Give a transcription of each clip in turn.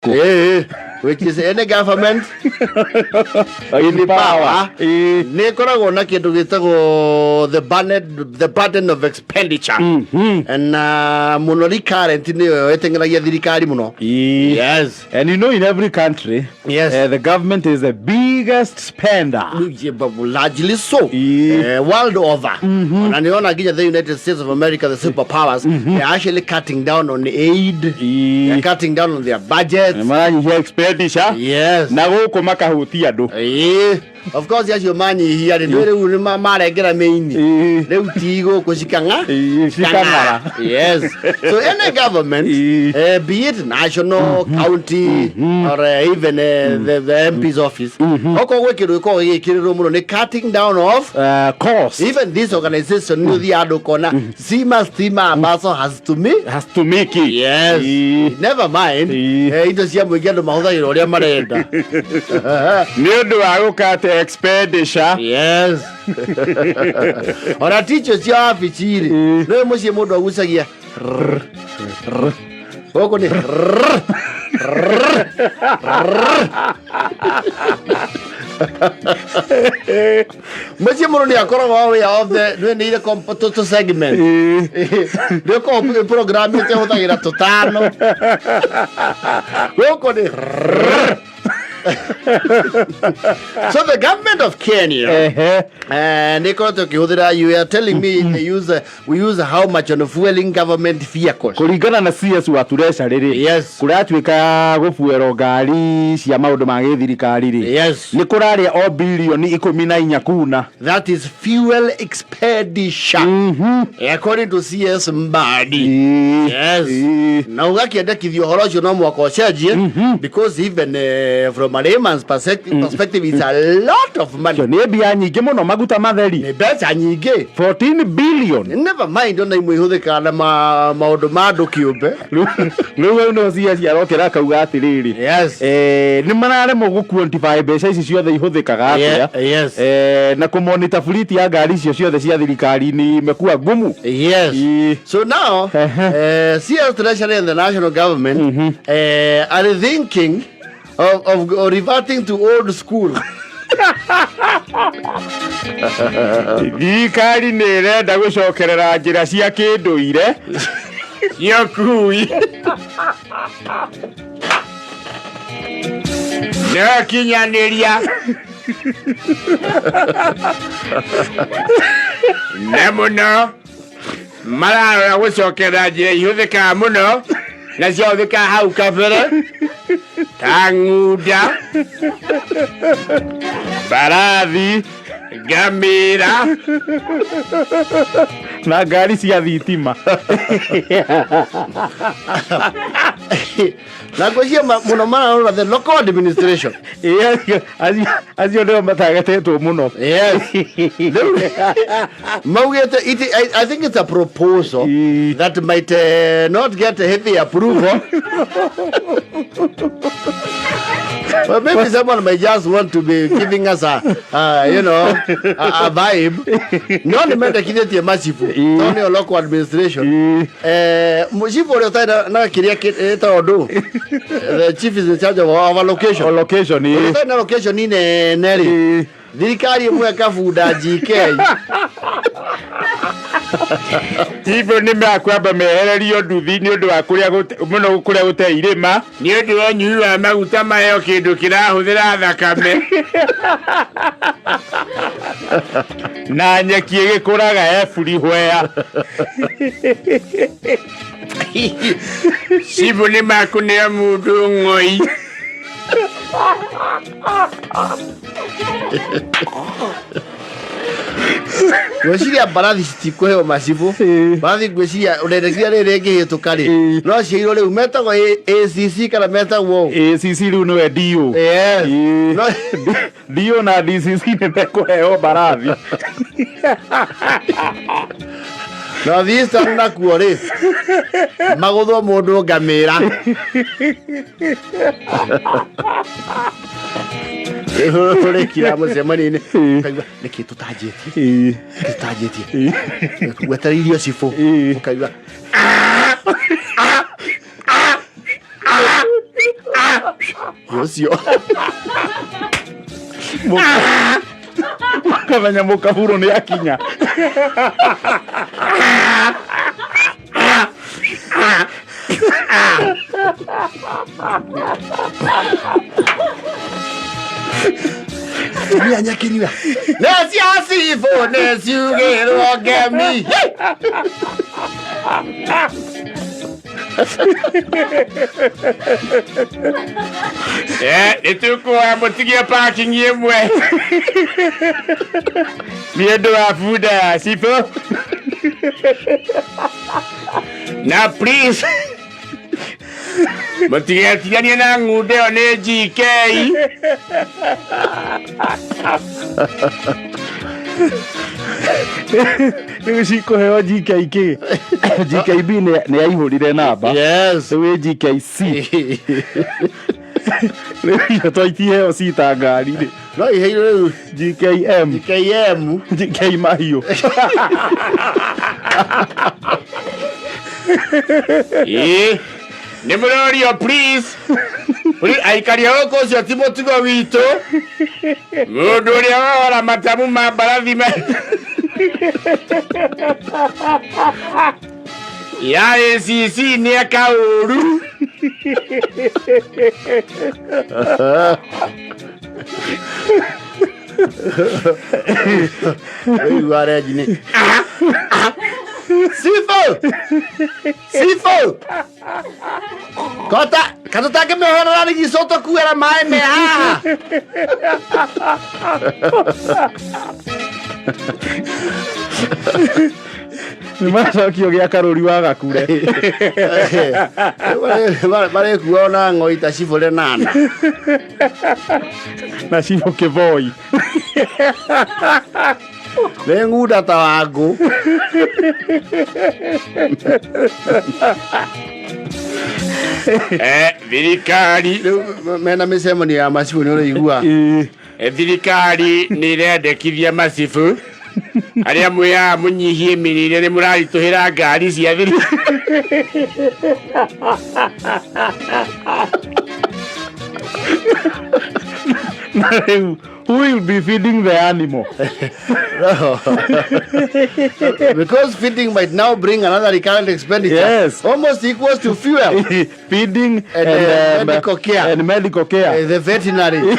Ĩĩ, which is any government in power nĩ ĩkoragwo na kĩndũ gĩtagwo the burden of expenditure na mũno recurrent nĩyo ĩteng'eragia thirikari mũno. Yes. And in every country, the government is the biggest spender. Yeah, but largely so. World over. Na niona nginya the United States of America, the superpowers, they're actually cutting down on aid. They're cutting down on their budgets. Maranyihia expenditure. Na gũkũ makahutia andũ. Ĩĩ. Of course acio manyihia rĩ, rĩu nĩ marengera mĩini. Rĩu ti gũkũ cikang'a. Ĩĩ, cikang'ara. Yes. So any government, be it national, county, or even the MP's office, okorwo gwĩ kĩndũ gĩkoragwo gĩgĩkĩrĩrwo mũno nĩ cutting down of cost. Even this organization nĩ ũthiaga andũ ũkona sima stima ambazo hazitumii Has to make it. Yes. Never mind. Indo cia mũingĩ andũ mahũthagĩra ũrĩa marenda. Nĩ ũndũ wa gũkate expenditure. Yes, ona ticio cia wabici rĩ, nĩ mũciĩ mũndũ agucagia rrr, rrr. Gũkũ nĩ rrr, rrr, rrr. Mũciĩ mũndũ nĩ akoragwo aware of the nĩ nĩ ile tũ segment nĩ ũkoragwo program ĩte hũthagĩra tũtano, gũkũ nĩ rrr. So the government of Kenya nĩ ĩkoretwo ĩkĩhũthĩra, you are telling me they use we use how much on fueling government vehicles? Kũringana na CS wa Treasury rĩ, kũratuĩka gũbuerwo ngari cia maũndũ ma gĩthirikari rĩ, nĩ kũrarĩa o bilioni 14 kuna. That is fuel expenditure according to CS Mbadi. Na ũgakĩendekithia ũhoro ũcio no mwaka ũcenjie, because even from a layman's perspective it's a lot of money. Cio nĩ mbia nyingĩ mũno, maguta matheri. Nĩ mbeca nyingĩ. 14 billion. Never mind ona imwe ihũthĩkaga na maũndũ ma andũ kĩũmbe. Rĩu hau no CS arokĩra akauga atĩrĩrĩ, nĩ mararemwo gũ quantify mbeca ici ciothe ihũthĩkaga atĩa. Na kũmonitor fleet ya ngari icio ciothe cia thirikari ni imekuwa ngumu. So now, CS Treasury and the national government are thinking of reverting to old school. Thirikari nĩ ĩrenda gũcokerera njĩra cia kĩndũire cia ũkui na ũkinyanĩria na mũno mararora gũcokerera njĩra ihũthĩkaga mũno na ciahũthĩkaga hau kabere ta ng'unda, mbarathi, ngamĩra na ngari cia thitima. Na ngwĩciria mũno mararora the local administration. Ĩĩ, acio nĩo matagetetwo mũno. Yes. Rĩu, maugĩte I think it's a proposal that might not get heavy approval. Well, maybe someone might just want to be giving us a, you know, a, a vibe. No nĩ mendekithĩtie macibu, tondũ nĩo local administration. Mũcibu ũrĩa ũtarĩ na kĩrĩa ĩtagwo ndũ. The chief is in charge of our location. Location, ĩĩ. Ũtarĩ na location nene rĩ, thirikari ĩmwe kabunda GK. Hivyo nĩ mekwamba mehererio nduthi nĩ ũndũ wa kũrĩa mũno kũrĩa gũtarĩ irĩma nĩ ũndũ wa ũnyui wa maguta maheo kĩndũ kĩrahũthĩra thakame na nyeki ĩgĩkũraga everywhere. Cibũ nĩ makũneo mũndũ ng'oi. Ngwĩciria mbarathi citikũheo macibũ. Mbarathi ngwĩciria ũrendekithia rĩrĩ rĩngĩhĩtũka rĩ, no ciairwo rĩu metagwo ACC kana metagwo ũũ? ACC rĩu nĩwe DO. Yes. DO na DCC nĩ mekũheo mbarathi. North Eastern nakuo rĩ, magũthwo mũndũ ngamĩra. Ũrĩkira mũcemanio-inĩ ũkaigua nĩkĩ tũtanjĩtie, nĩkĩ tũtanjĩtie, wetereirio cibũ ũkaigua. Ũcio. Mũkamenya mũkaburo nĩ akinya. Tumia nyakĩnyua. Nĩ cia cibũ nĩ ciugĩrwo ngemi. Nĩ tũkuoya mũtigie parking ĩmwe nĩ ũndũ wa bunda ya cibũ na please mũtigetiganie na ng'unda ĩyo nĩ GK. Rĩu cikũheo GKK. GKB nĩ yaihũrire namba. Yes. Rĩu ĩ GKC. Rĩu icio to itiheo cita ngari rĩ. No iheirwo rĩu. GKM. GKM. GK mahiũ. Ĩĩ nĩ mũrorio, please. Please, aikari a gũkũ, ũcio ti mũtugo witũ. Mũndũ ũrĩa wahora matamu ma mbarathi ya ACC nĩ eka ũru. Rĩu arenji nĩ Sifo! Sifo! Kota, katũtangĩmĩoherera rigicũ tũkuĩra maĩ me haha. Nĩ macokio gĩa karũri wa gakure. Marĩkuo na ng'oi ta cibũre nana. Na cibũ kĩboi. Nĩ ng'unda ta wangũ. Thirikari. Rĩu mena mĩcemanio ya macibũ nĩ ũrĩigua. Thirikari nĩ ĩrendekithia macibũ arĩa mwĩaga mũnyihie mĩrĩre, nĩ mũraritũhĩra ngari cia thirikari. Na rĩu who will be feeding the animal? No. Because feeding might now bring another recurrent expenditure. Yes. Almost equals to fuel. Feeding and, medical care. And medical care. The veterinary.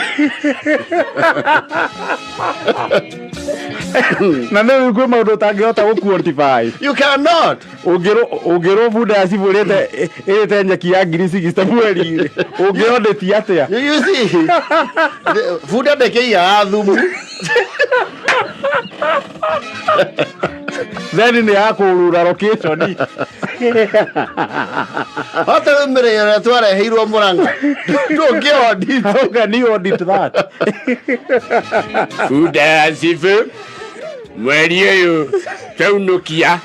Na rĩu kwĩ maũndũ ũtangĩhota gũ quantify. You cannot. Ũngĩrwo bunda ya cibũ ĩrĩte nyeki ya 60,000 mweri rĩ, ũngĩondĩti atĩa? You see, bunda ndĩkĩigaga thumu. Then nĩ ya kũrura location. Hata rĩu mĩrĩo ĩrĩa twareheirwo Mũrang'a ndũngĩaudit. How can you audit that? Bunda ya cibũ mweri ũyũ twaunũkia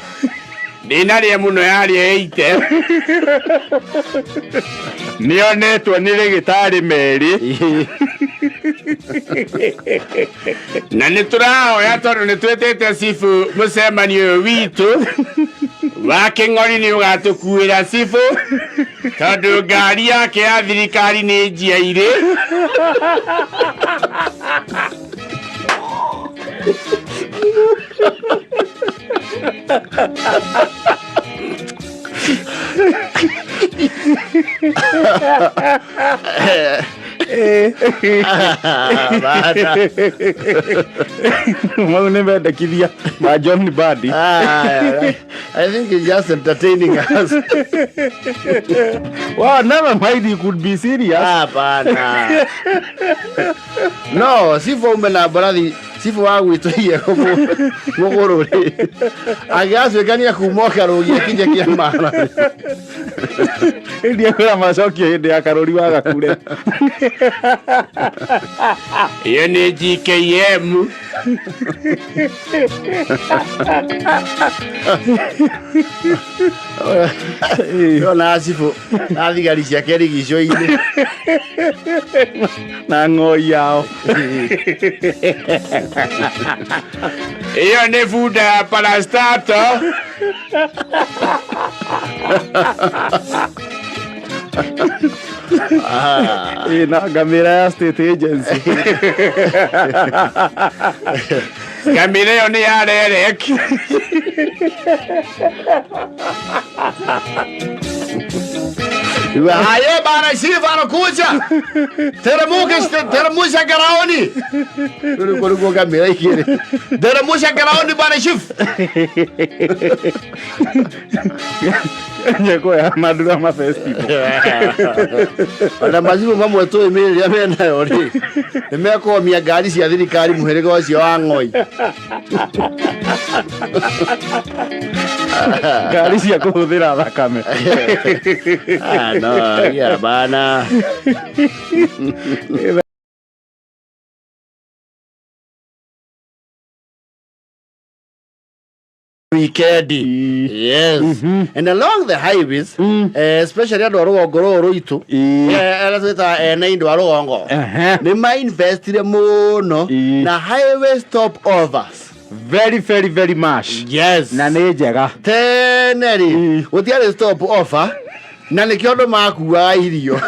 ndĩnarĩa mũno yarĩa ĩite nĩonetwo nĩ rĩgĩtarĩ merĩ na nĩ tũrahoya tondũ nĩ twĩtĩte cibũ mũcemanio ũyũ witũ wa kĩng'ori nĩ ũgatũkuĩra cibũ tondũ ngari yake ya thirikari nĩ njiairĩ. Bata. Mau nĩ mendekithia ma John Badi. Ah, I think he's just entertaining us. Well, never mind, he could be serious. Hapana. No, sifo ume na mbarathi cibũ wa gwitũ iye mũgũrũ rĩ angĩgacuĩkania kuma karũgi akinye kĩa mara. Ĩndĩ akwĩra macokio hĩndĩ ya karũri wa gakure. Ĩyo nĩ GKM. Ona cibũ na thigari ciake rigico-inĩ. Na ng'oi yao. Ĩyo nĩ bunda ya parastato. Ĩ, na ngamĩra ya state agency. Ngamĩra ĩyo nĩ ya rerek. Haye bana chief anakuja. Teremuka teremusha garaoni. Rĩu kũrĩ ngamĩra igĩrĩ. Teremusha garaoni bana chief. Nyeko ya Mandurama Festival. Ona macibũ mamwe tũĩ mĩrĩ ĩrĩa menayo rĩ nĩ mekomia ngari cia thirikari mũhĩrĩga ũcio wa ng'oi. Ngari cia kũhũthĩra thakame. Ah, no, yeah, bana. Weekend. Yes. And along the highways, especially andũ a rũgongo rũrũ rũitũ, arĩa twĩtaga ene indo a rũgongo, nĩ mainvestire mũno na highway stop overs. Very, very, very much. Yes. Na nĩ njega. Tene rĩ, gũtiarĩ stop over, na nĩkĩo andũ makuaga irio.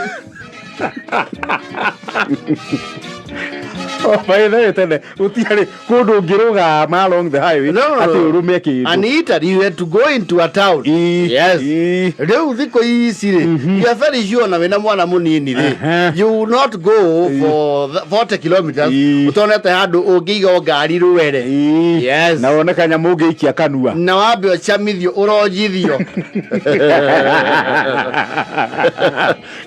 Oh, by the way, tene gũtiarĩ kũndũ ũngĩrũgama along the highway No, no, no. atĩ ũrũme kĩndũ. And Italy, you had to go into a town. Yes. Rĩu thikũ ici rĩ, you are very sure na wĩna mwana mũnini rĩ, you will not go for 40 kilometers ũtonete handũ ũngĩiga ngari rwere. Yes. Na wone kanyamũ ũngĩikia kanua. Na wambe ũcamithio ũronjithio.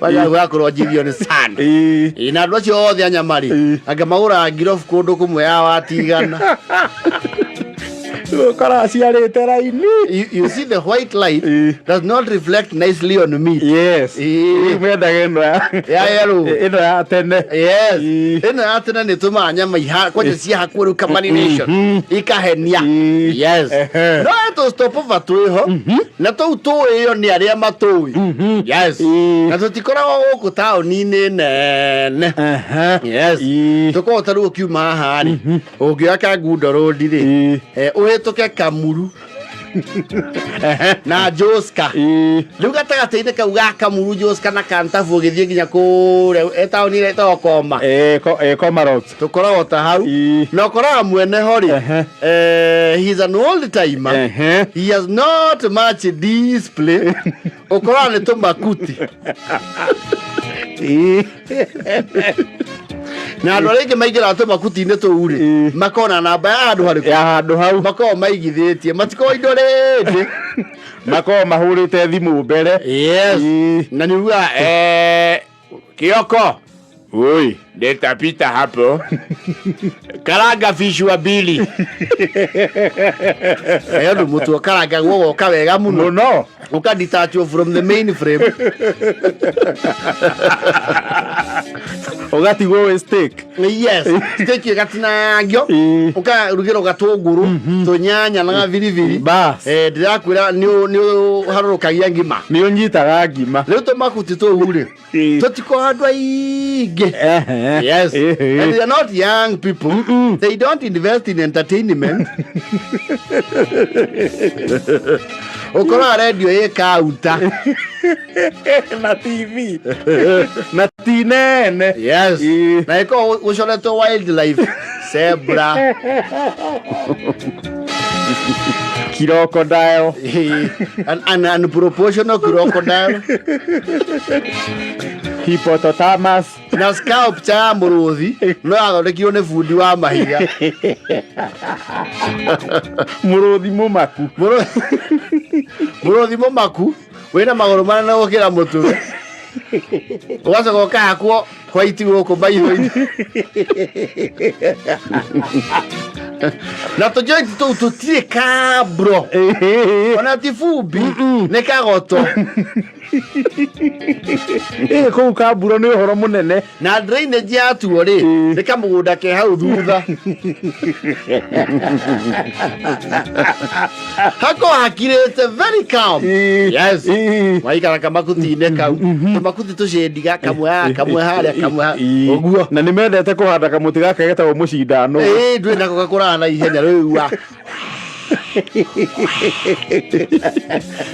Wajagua kũronjithio nĩ sana. Ĩ, na andũ acio othe a nyama rĩ, anga magũraga ngirobu kũndũ kũmwe ya watigana. Ũkora aciarĩte raini. You see, the white light does not reflect nicely on me. Yes. Ĩ. Rĩu mendaga ĩno ya Ya yellow. Ĩno ya tene. Yes. Ĩno ya tene nĩ tũmaga nyama iha kwanja ciahakwo rĩu kamarination ikahenia. Yes. No tũ stop over twĩho na tũu tũĩo nĩ arĩa matũĩ. Yes. Na tũtikoragwo gũkũ taũni-inĩ nene. Yes. Tũkoragwo ta rĩu ũkiuma haha rĩ, ũngĩoya Kangundo Road rĩ, ũhĩtũke Kamuru na Joska. Rĩu gatagatĩ-inĩ kau ga Kamuru, Joska na Kantabu ũgĩthiĩ nginya kũrĩa taũni ĩrĩa ĩtagwo Koma. Koma Rocks. Tũkoragwo ta hau. Na ũkoraga mwene ho rĩ, he's an old timer. He has not much display. Ũkoraga nĩ tũmakuti. Na andũ arĩa aingĩ maingĩraga tũmakuti-inĩ tũu rĩ, makona namba ya handũ harĩkũ? Ya handũ hau. Makoragwo maigithĩtie, matikoragwo indo rĩndĩ. Makoragwo mahũrĩte thimũ mbere. Yes. Na nĩ ugaga Kioko. Oi, nitapita hapo. Karanga fish wa mbili. Ĩyo ndũ mũtu ũkarangagwo ũgoka wega mũno. Mũno. Ũkadetachwo from the main frame. Ũgatigwo wĩ steak. Yes. Steak ĩgatinangio. Ũkarugĩrwo gatũngũrũ, tũnyanya na gabiribiri. Bas. Ndĩrakwĩra nĩ ũharũrũkagia ngima. Nĩ ũnyitaga ngima. Rĩu tũmakuti tũu rĩ, tũtikoragwo andũ aingĩ. Yes. And they are not young people. They don't invest in entertainment. Ũkoraga radio ĩ counter. Na TV. Na ti nene. Yes. Na ĩkoragwo gũcoretwo wildlife. Zebra. Crocodile. An proportional crocodile. Hippopotamus. Na sculpture ya mũrũthi no yathondekirwo nĩ bundi wa mahiga. Mũrũthi mũmaku. Mũrũthi mũmaku wĩna magũrũ manene gũkĩra mũtwe, ũgacoka ũkahakwo white gũkũ maitho-inĩ na tũjoint tũu tũtirĩ kabro ona ti bumbi, nĩ kagoto. Ĩ, kũu kamburo nĩ ũhoro mũnene. Na drainage yatuo rĩ, nĩ kamũgũnda ke hau thutha hako hakirĩte, very calm. Yes. Waikara kamakuti-inĩ kau, tũmakuti tũcĩndiga kamwe haha, kamwe harĩa, kamwe haha, ũguo. Na nĩ mendete kũhanda kamũtĩ gaka getagwo mũcindano. Ĩĩ, ndũĩ nako gakũraga na ihenya rĩu wa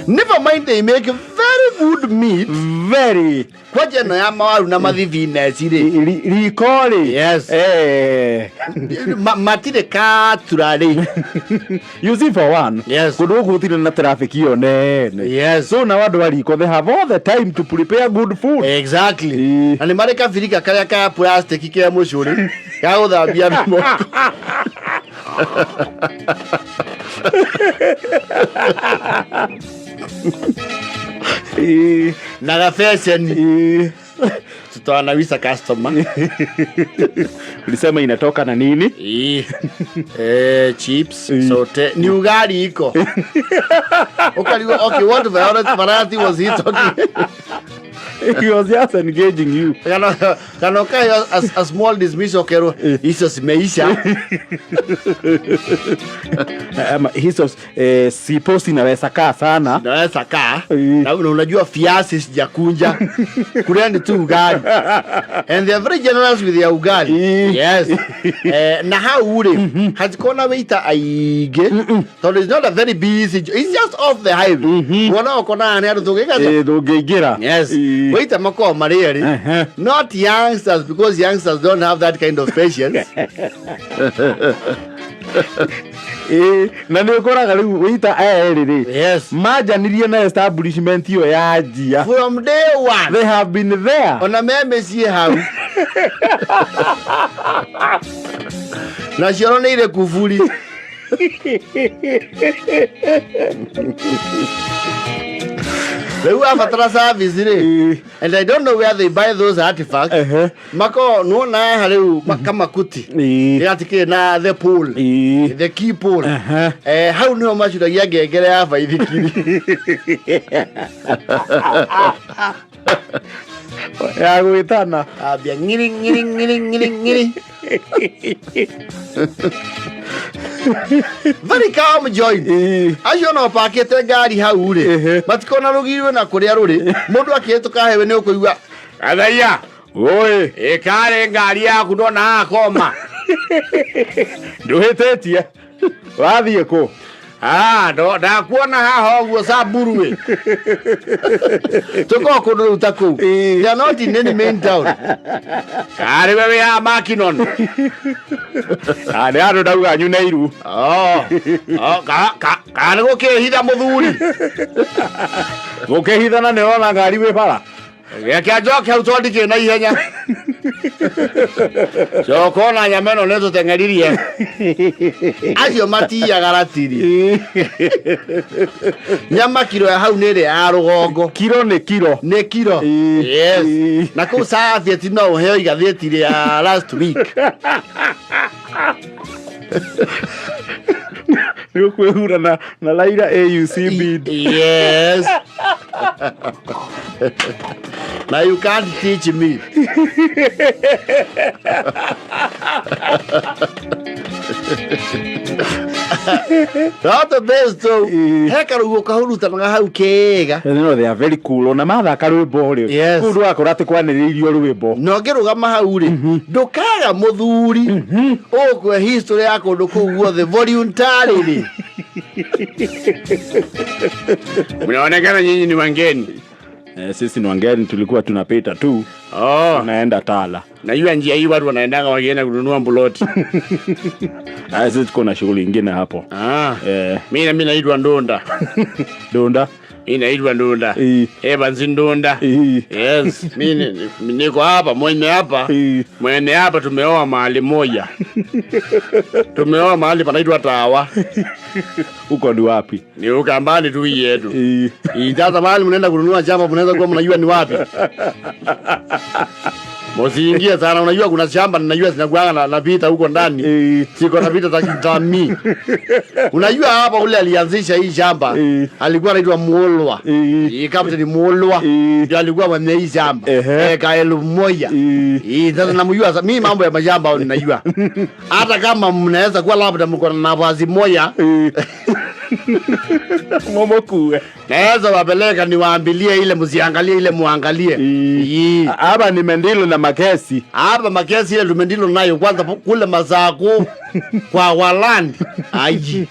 Never mind, they make very good meat. Very. Kwanja ĩno ya mawaru na mathibineci rĩ. Riko rĩ. Yes. Eh. Matirĩ katura rĩ. You see, for one, Yes. kũndũ gũkũ gũtirĩ na traffic ĩyo nene. Yes. So now andũ a riko, they have all the time to prepare good food. Exactly. Ĩĩ. Na nĩ marĩ kabirika karĩa ka plastic ke mũcũrĩ ga gũthambia moko. Na gabeceni. Tutawanawisa customer. Ulisema inatoka na nini? Ĩĩ. Eh, chips sote ni ugali iko. Ukarigwo, okay, what variety was he talking? He was just engaging you. Kana ũkaheo a small dismissal, ũkerwo icio cimeisha. Ama hizo sipo zinaweza kaa sana. Naweza kaa. Ĩĩ. Na unajua viazi sijakunja, kuleni tu ugali, and they are very generous with their ugali. Ĩĩ. Yes. Na hau rĩ, hatikona waiter aingĩ tondũ it's not a very busy, it's just off the highway, wona ũkonaga nĩ andũ tũngĩka. Ndũngĩingĩra. Yes. Waiter makoragwo marĩ erĩ. Not youngsters, because youngsters don't have that kind of patience. Ĩĩ, na nĩ ũkoraga rĩu wĩita aya erĩ rĩ, manjanirie na establishment ĩyo ya njia. From day one. They have been there. Ona me mĩciĩ hau na cioro nĩ irĩ kuburi. Rĩu abatara service rĩ, and I don't know where they buy those artifacts. Mako nuona haha rĩu kamakuti gĩgatikĩrĩ na the pole, the key pole. Hau nĩho macuragia ngengere ya baithikiri. Ya gwĩtana. Ambia ng'iri ng'iri ng'iri ng'iri ng'iri. Very calm joint. Acio no pakĩte ngari hau rĩ, matikona rũgiri na kũrĩa rũrĩ. Mũndũ akĩhĩtũka hewe nĩ ũkũigua Gathaiya. Oi. Ĩkarĩ ngari yaku ndona haha koma. Ndũhĩtĩtie, wathiĩ kũ? Ah, ndakuona haha ũguo Samburu ĩ. Tũkorwo kũndũ rĩu ta kũu. They are not in any main town. Karĩ we wĩ haha Makinon? Ah, nĩ handũ ndauga nyune iru. Oh, ka nĩ gũkĩhitha mũthuri? Gũkĩhithana nĩ ũrona ngari wĩ bara. Reke njoke hau tondũ ndikĩrĩ na ihenya. Coka ona nyama ĩno nĩ tũteng'eririe. Acio matiaga ratiri. Nyama kiro ya hau nĩ ĩrĩa ya rũgongo. Kiro nĩ kiro. Nĩ kiro. Yes. Na kũu Saviet no ũheo igathĩti rĩa last week. Nĩ ũkwĩhura na Raila AUC bid. Yes. Now you can't teach me. Not the best though. He karugo kahurutanaga hau kega. No, they are very cool. Ona mathaka rwĩmbo rĩ, kũu ndũgakora atĩ kwanĩrĩirio rwĩmbo. Na ũngĩrũgama hau rĩ, ndũkaga mũthuri ũkwe history ya kũndũ kũu guothe voluntarily. Mnaonekana nyinyi ni wangeni. Eh, sisi ni wangeni, tulikuwa tunapita tu. Oh, Tunaenda Tala. Najua njia hii watu wanaendanga wakienda kununua ploti. Ah, sisi tuko na shughuli ingine hapo. Ah. Eh, Mimi naitwa Ndunda. Ndunda. Mimi naitwa Ndunda. Evans Ndunda. Yes, mimi niko hapa mwenye hapa. Mwenye hapa tumeoa mahali moja. Tumeoa mahali panaitwa Tawa. Huko ni wapi? Ni Ukambani tu hii yetu. Sasa mahali mnaenda kununua shamba mnaweza kuwa mnajua ni wapi. Msiingie sana, unajua kuna shamba ninajua zinakuanga na vita huko ndani. Siko na vita za kijamii. Unajua hapa ule alianzisha hii shamba alikuwa anaitwa Mulwa. Hii Captain Mulwa ndio alikuwa mwenye hii shamba. Eka 1000. Hii sasa namjua sasa mimi mambo ya mashamba hayo ninajua. Hata kama mnaweza kuwa labda mko na nafasi moja. Mumukue. Naweza wapeleka niwaambilie ile msiangalie ile muangalie. Ii. Hapa ni mendilo na makesi. Hapa makesi ile tumendilo nayo kwanza kule Masaku kwa Walandi. Aji.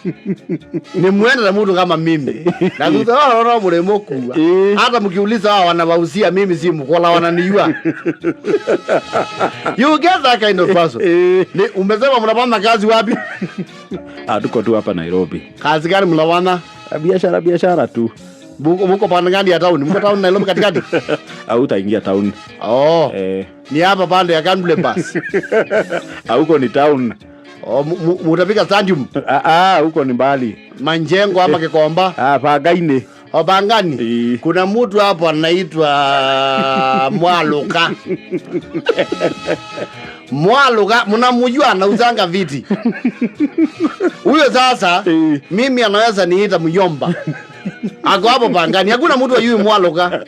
Ni mwenda na mtu kama mimi. Na thutha wao no murimo kuwa. Hata mkiuliza hao wanawahusia mimi si mkola wananiua. You get that kind of person. Ni umesema mnafanya kazi wapi? Ah, tuko tu hapa Nairobi. Kazi gani mnafanya? Biashara biashara tu. Muko pande gani ya town? Mko town Nairobi katikati? Au utaingia town. Oh. Ni hapa pande ya Kandule bus. Huko ni town. Oh, mutafika stadium. Ah, ah, huko ni mbali. Manjengo ama Kikomba? Ah, Pangani. Oh, Pangani. Kuna mtu hapo anaitwa Mwaluka. Mwaluka mnamjua, anauzanga viti. Huyo sasa mimi anaweza niita mjomba. Ako hapo Pangani. Hakuna mtu ajui Mwaluka.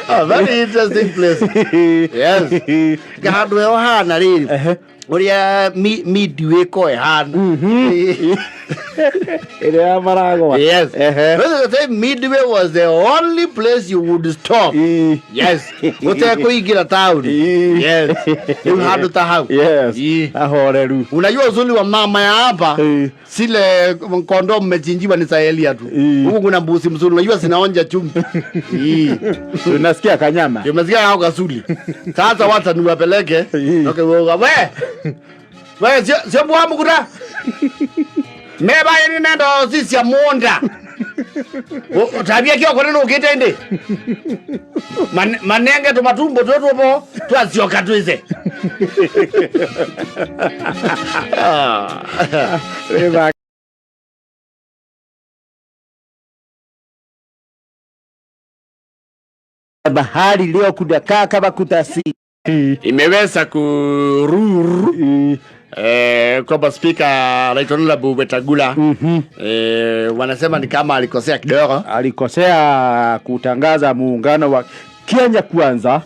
Oh, very interesting place. Yes. Handũ heho hana rĩrĩ. Ũrĩa midway ko ĩhana. Ĩrĩa ya maragwa. Yes. But the midway was the only place you would stop. Yes. Ũtekũingĩra town. Yes. Rĩu handũ ta hau. Yes. Ahoreru. Unajua uzuri wa mama ya hapa, sile kondoo mmechinjiwa ni sahelia tu. Huku kuna mbuzi mzuri, unajua zinaonja chumvi. Unasikia kanyama. Umesikia hao kasuli. Sasa wacha niwapeleke. Okay, wewe we. We sio sio bwa mkuta. Meba yini nendo sisi ya munda. Tabia kio kone nukite ndi. Manenge tumatumbo tutupo twazioka twize. Bahari leo kudakaa kama kutasi. Imeweza kururu kwamba Spika Right Honorable Wetangula wanasema ni kama alikosea kidogo. Alikosea kutangaza muungano wa Kenya Kwanza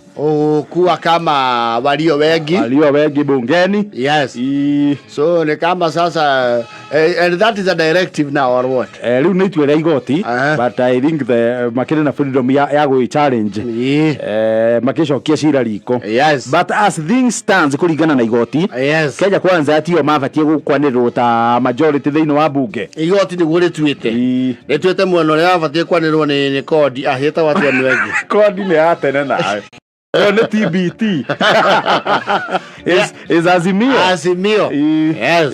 kuwa kama walio wengi, walio wengi bungeni. Yes. So ni kama sasa and that is a directive now or what? Riu nĩ itua rĩa igoti, but I think the makĩrĩ na freedom ya gwĩ challenge makĩcokia cira riko. Yes. But as things stands kũringana na igoti, yes, Kenya Kwanza tio mabatiĩ gũkwanĩrĩrwo ta majority thĩinĩ wa bunge. Igoti nĩguo rĩtuĩte. Rĩtuĩte mwena ũrĩa wabatiĩ kwanĩrĩrwo nĩ kodi ahĩtagwo atĩa nĩ wengi. Kodi nĩ ya tene nawe. Ĩyo nĩ TBT. Is Azimio. Azimio. Yes.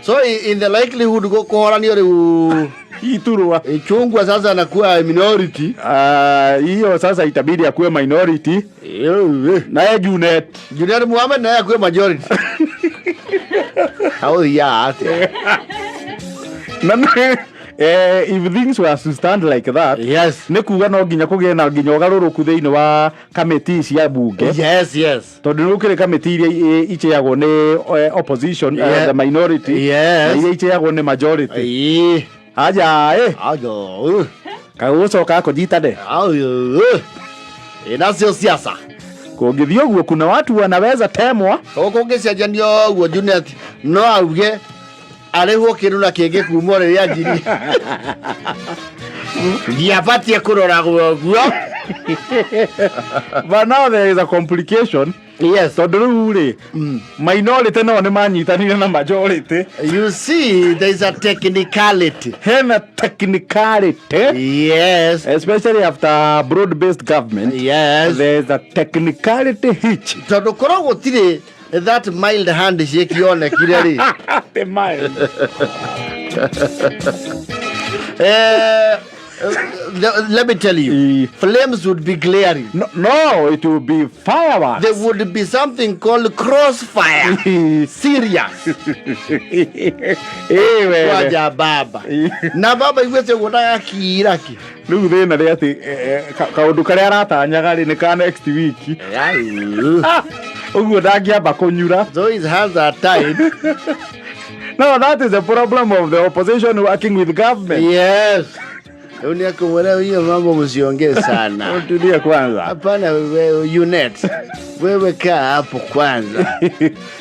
So in the likelihood kũhoranio rĩu iturwa Ichungwa sasa anakuwa minority. Hiyo sasa itabidi akuwe minority. Naye Junet. Junet Mohamed naye akuwe majority. How ya Na if things were to stand like that, yes, nĩ kuga no nginya kũgĩe na nginya ũgarũrũku thĩinĩ wa kamĩtĩ cia bunge. Yes, yes. Tondũ nĩ gũkĩrĩ kamĩtĩ iria ichĩagwo nĩ opposition, the minority, Yes. na iria ichĩagwo nĩ majority. Aja Aja. Kagũcoka kũnyitane. Inacio siasa. Kũngĩthiĩ ũguo kuna watu wanaweza temwa. Kũngĩcenjanio ũguo Junet no auge arĩhwo kĩndũ na kĩngĩ kuma rĩrĩa anjirie. Ndiabatiĩ kũroragwo ũguo. But now there is a complication. Yes. Tondũ rĩu rĩ, minority nao nĩ manyitanire na majority. You see, there is a technicality. Hena technicality. Yes. Especially after broad-based government. Yes. There is a technicality hitch. Tondũ korwo gũtirĩ that mild handshake yonekire rĩ. The mild. Let me tell you, flames would be glaring. No, no, it would be fireworks. There would be something called crossfire. Serious. Wewe. Waja baba. Na baba igwete guonaga kiraki. Rĩu thĩna nĩ atĩ kaũndũ karĩa aratanyaga rĩ nĩ ka next week. Ũguo ndangĩamba kũnyura. So his hands are tied. No, that is the problem of the opposition working with government. Yes. Rĩu nĩ akũmwĩra hiyo mambo msiongee sana. Tulie kwanza. Hapana wewe UNET. Wewe kaa hapo kwanza.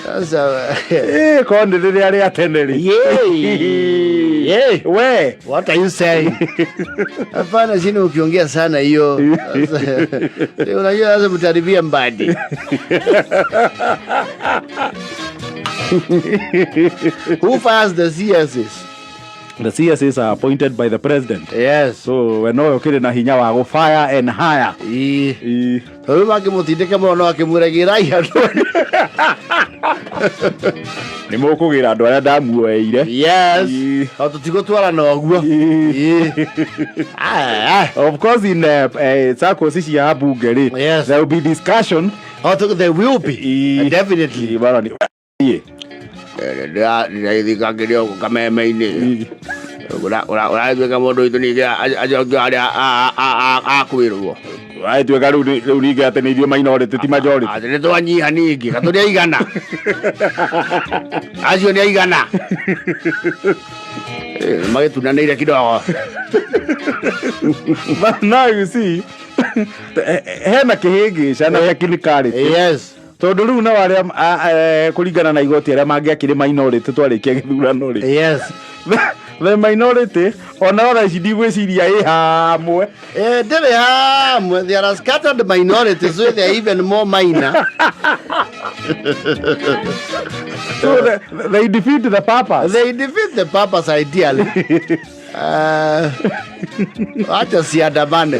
Sasa Eh, kondi rĩrĩa rĩa tene rĩ. Yay. Yay. We. What are you saying? Hapana, sini ukiongea sana hiyo. Sasa, unajua sasa mtaribia mbadi. Who fires the CSs? The CSs are appointed by the president. Yes. So we nowe ũkĩrĩ na hinya wa gũ fire and hire. Ii. Ii. Tondũ mangĩmũtindĩka mũno no akĩmwĩra gĩrai andũ. Nĩ mũkũgĩra andũ arĩa ndamuoeire. Yes. Ii. O tũtigũtwarana ũguo. Ii. Ii. Ah, ah. Of course in circles cia bunge rĩ. Yes. There will be discussion. Oh, there will be. Ii. Definitely. Ii, bwana ni- Ii. Ndĩraithikangĩria gũkũ kameme-inĩ ũragĩtuĩka mũndũ witũ ningĩ acokio harĩa akwĩrwo Agĩtuĩka rĩu rĩu ningĩ atĩ nĩ ithuĩ minority ti majority. Atĩ nĩ twanyiha ningĩ gatũrĩ aigana acio nĩ aigana magĩtunanĩire kidogo. But now you see, hena kĩhĩngĩca na technicality. Yes. Tondũ rĩu nao arĩa kũringana na igoti arĩa mangĩakĩrĩ minority twarĩkia gĩthurano rĩ. Yes. The minority ona thaa ici ndigwĩciria ĩ hamwe. Eh, ndĩrĩ hamwe. They are scattered minorities, so they are even more minor. So they defeat the purpose. They defeat the purpose ideally. Acha ciandamane.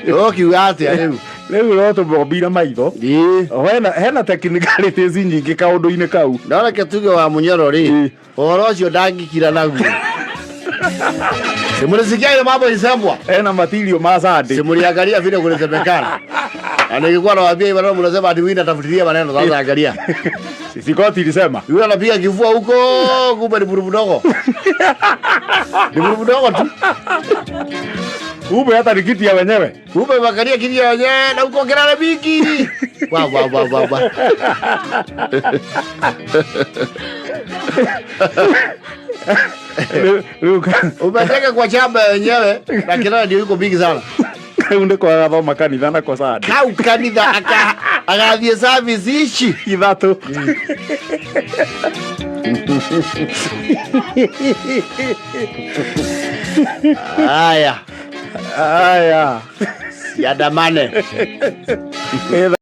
Ũkiuga atĩa rĩu? Rĩu no tũmombire maitho. Ĩĩ. Hena technicalities nyingĩ kaũndũ-inĩ kau. No reke tuge wa Munyoro rĩ, Ĩĩ. ũhoro ũcio ndangĩkira naguo. Simulisikia ile mambo isemwa. Hena matirio ma Sunday. Simuliangalia vile kulisemekana. Na nilikuwa nawaambia hivi maneno mnasema ati wina tafutilia maneno sasa angalia. Sisi koti ilisema. Yule anapiga kifua huko kumbe ni buru mdogo. Ni buru mdogo tu. Kumbe hata ni kiti ya wenyewe. Kumbe wakalia kiti ya wenyewe na huko kelele mingi. Wa wa wa wa wa. Rĩu Umeteka kwa chama wenyewe na kelele ndio yuko mingi sana. kau nĩ kwaga thoma kanitha nako Sunday. Kau kanitha agathiĩ service ici. Ithatũ. Haya, Aya. siandamane. Ĩtha